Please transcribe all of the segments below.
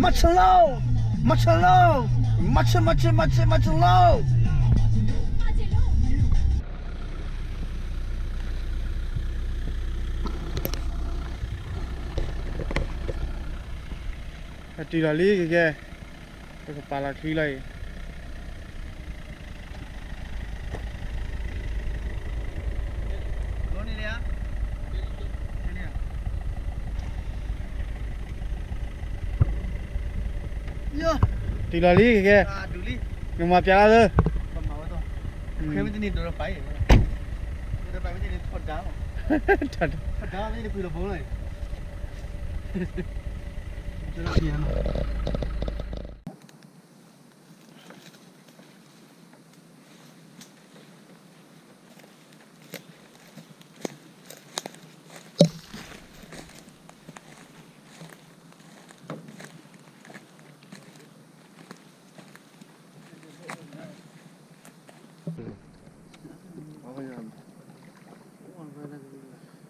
မ့ၢ်ဆလီၤ, မ့ၢ်ဆလီၤ, မ့ၢ်ဆလီၤ, မ့ၢ်ဆလီၤ. တုၤလီၤလံကကဲ, ပကပာ်လီၤချံလီၤအံၤ. တုၤလီၤလံကကဲ, နမၤပျးလၢသၢ, ခဲမ့ၢ်တန့ၢ်ဒိးလီၤပာ်အံၤ, ဒိးပာ်မ့ၢ်တန့ၢ်ထီဒါလီၤ, ထီဒါမ့ၢ်တပှံၤလီၤဘိလီၤအံၤ.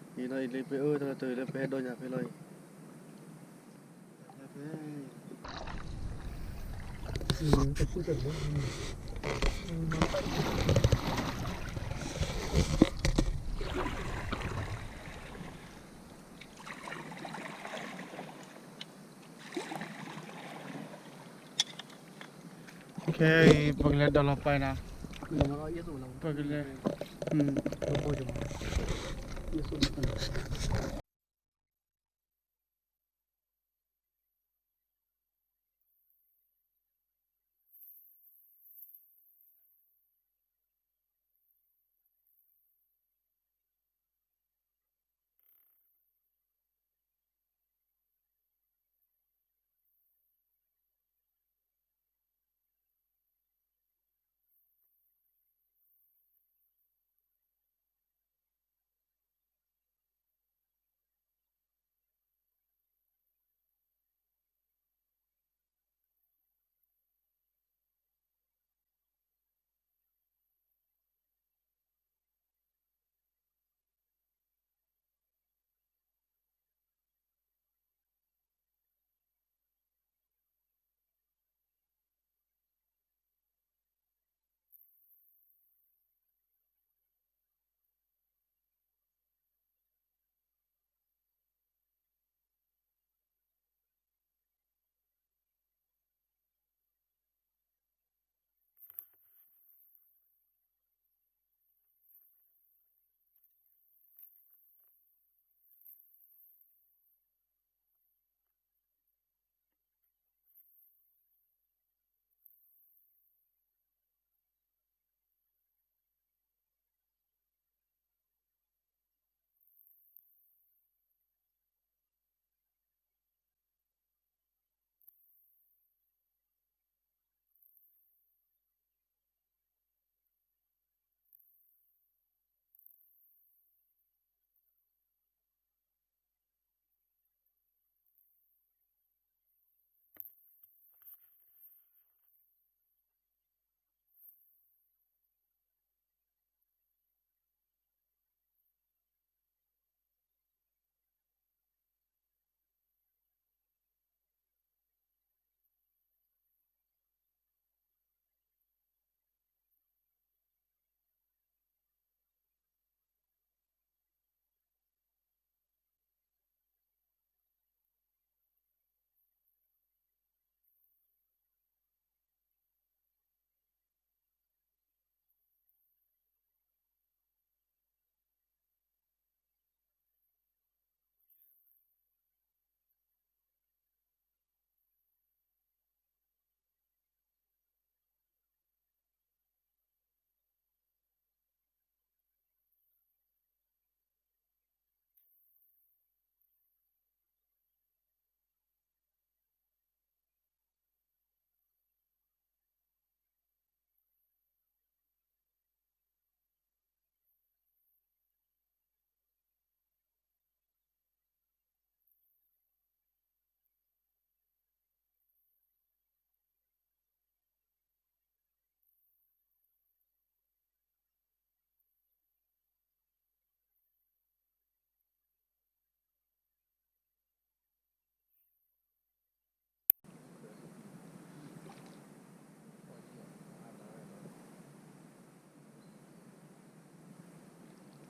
Ê, အံၤလၢပအဲၣ်တၢ်တၢ်လၢပဟဲဒိးညါဖဲလီၤအံၤ. ခဲအံၤ ပကလဲၤဒိးလီၤပာ်နၤ, ပကလဲၤ,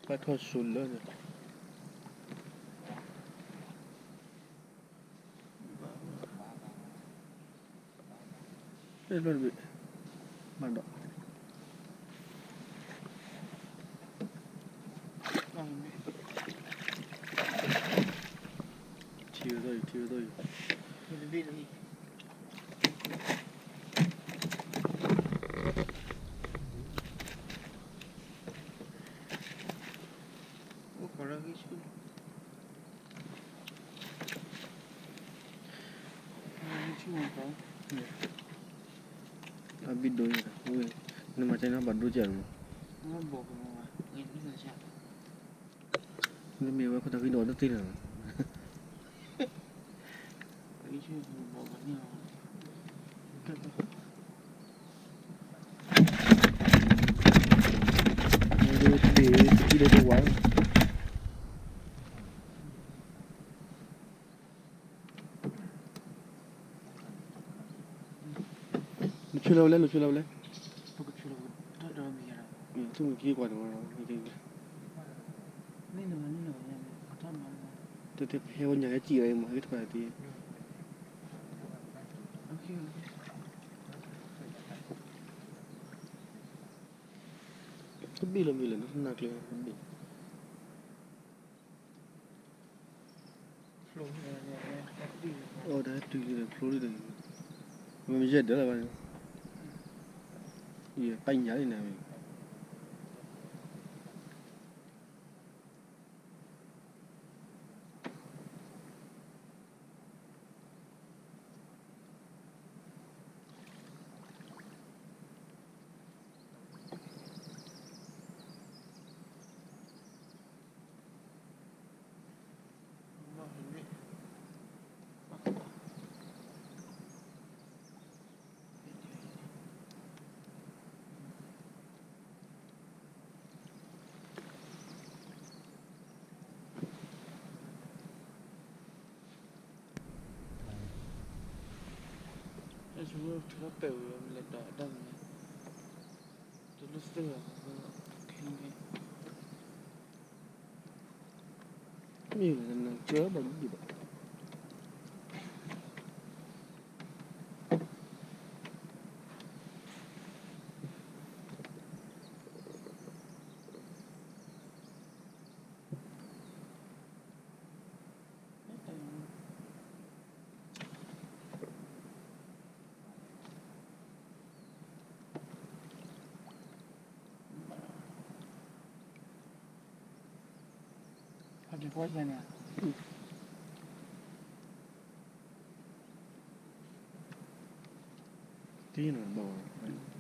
ဘၣ်ထီၣ်ဆိလၢန့ၣ်, ဘၣ်ဒီး, ထံဝဲသီၣ်အံၤ, ထံဝဲသီၣ်အံၤ. အဘံၣ်ဒိၣ်, နမၤကဲန့ၣ်ဘၣ်ဒိၣ်ကဲလီၤမး, နမ့ၢ်ဝဲခိၣ်တၢ်ဂံၢ်ဒီးတသ့လၢၤဘၣ်. နဆွဲလီၤဝဲလဲၣ်, နဆွဲလီၤဝဲလဲၣ်. သူၣ်မုၢ်က့ၤကွၢ်န့ၣ်, တဟဲဝဲညါဟဲစံၣ်ဝဲမး ဟဲတခွါတသ့. တဘ့ၣ်လၢမ့ၢ်လဲၣ် နနၢ်ကျဲတဘ့ၣ်. အီၣ်တၢ်တုၤလၢဖျိလံဒီး, မ့ၢ်ယဲၢ်ဒၢးလၢၤဘၣ်န့ၣ်, ယပာ်ညါလံန့ၣ်. မ့ၢ်နကၢဘၣ်ဒံးဘၣ်.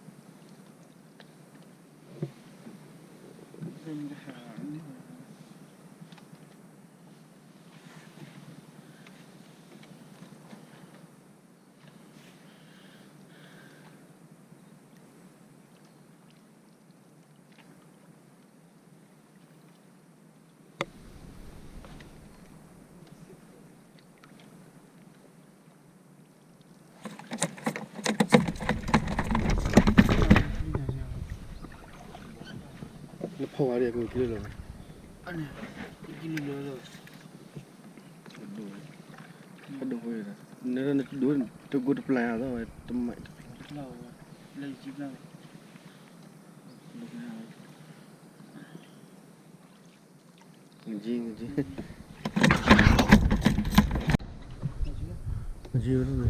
နဖီၣ်ဝဲဒၣ်ကက့ၤလၢလီၤ, ကက့ၤလၢလီၤလီၤ, ဖးဒိၣ်ဃိ, နဒိၣ်တကိးတပျၢ်အသီဝဲ, တမံၤတပျၢ်, လၢယကံပျၢ်ဝဲ, ငကံ, ငကံ, ငကံဝဲလီၤ. တဘံ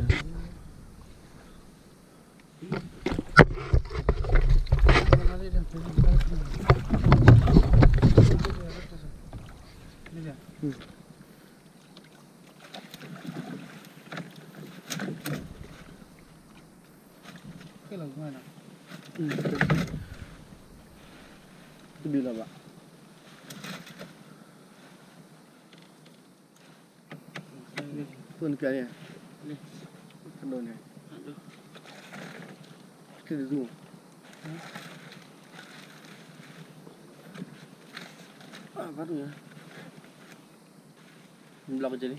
ၣ်လၢၤဘၣ်. ဖုန်းပြရတယ်, ဖုန်းနဲ့, က့ၤတူၢ်, အါ ဘာတူၢ်ညါ, ဘျီက့ၤလံ.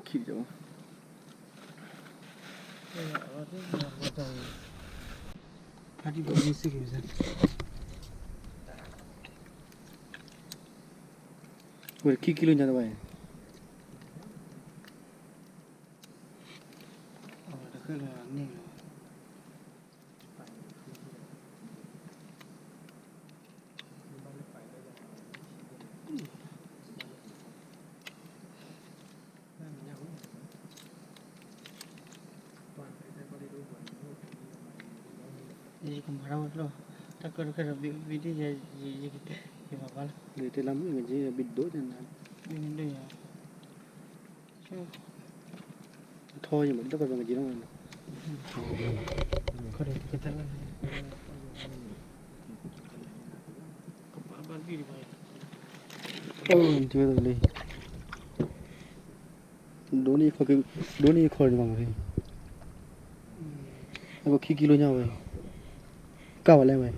ခံက ဖါတံၢ်ဘၣ်မ့ၢ်စ့ၢ်ကီးစ့ၢ်, ဝဲတခံကံလိညါတဝဲ, တဃဲလၢန့ၣ်လီၤ. ယကမၤထီၣ်ဝဲဖျိ, တၢ်ကၢၣ်တခါဒီး video ယဲ, ယဲ, ယဲ, ယမၤဘၣ်လီၤ. ယတဲလၢမုၢ်ဂၤက့ၤ video န့ၣ်, ထီယမၤတၢ်ကီၢ်ပှၤက့ၤလီၤ. ဒိၣ်န့ၢ်ခီ, ဒိၣ်န့ၢ်ခီန့ၣ်မး, အကခံကံလိညါဝဲ, ကၢ်ဝဲလဲၣ်ဝဲ.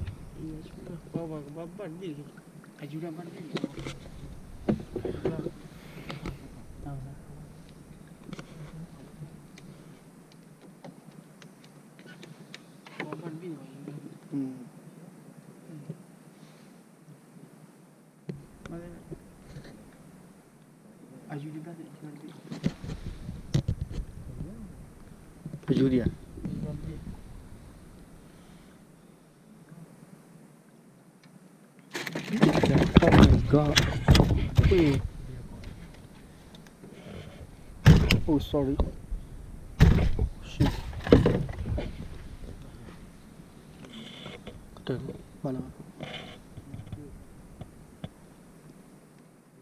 ပယူဒံဧါ. Oh my God. Wait. Oh, sorry. Shit. ကတၢၢ်လီၤ, ဘၣ်လီၤ,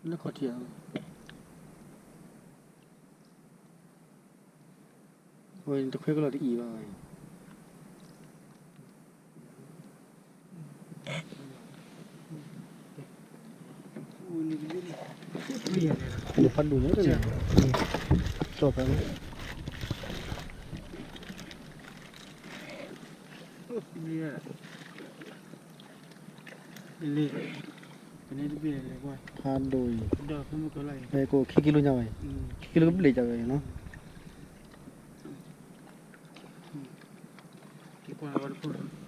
လၢခီၣ်ထံးဧါ. ဝဲတခွဲကလီၤတအံၤဘၣ်ဝဲ. ဖးဒိၣ်ညါ, ကၠီၣ်ဖး, ဖးဒိၣ်အံၤ, ကအိၣ်ခံကံလိညါဝဲ, ခံကံလိကဘျ့ၣ်ကဝဲနီၤ.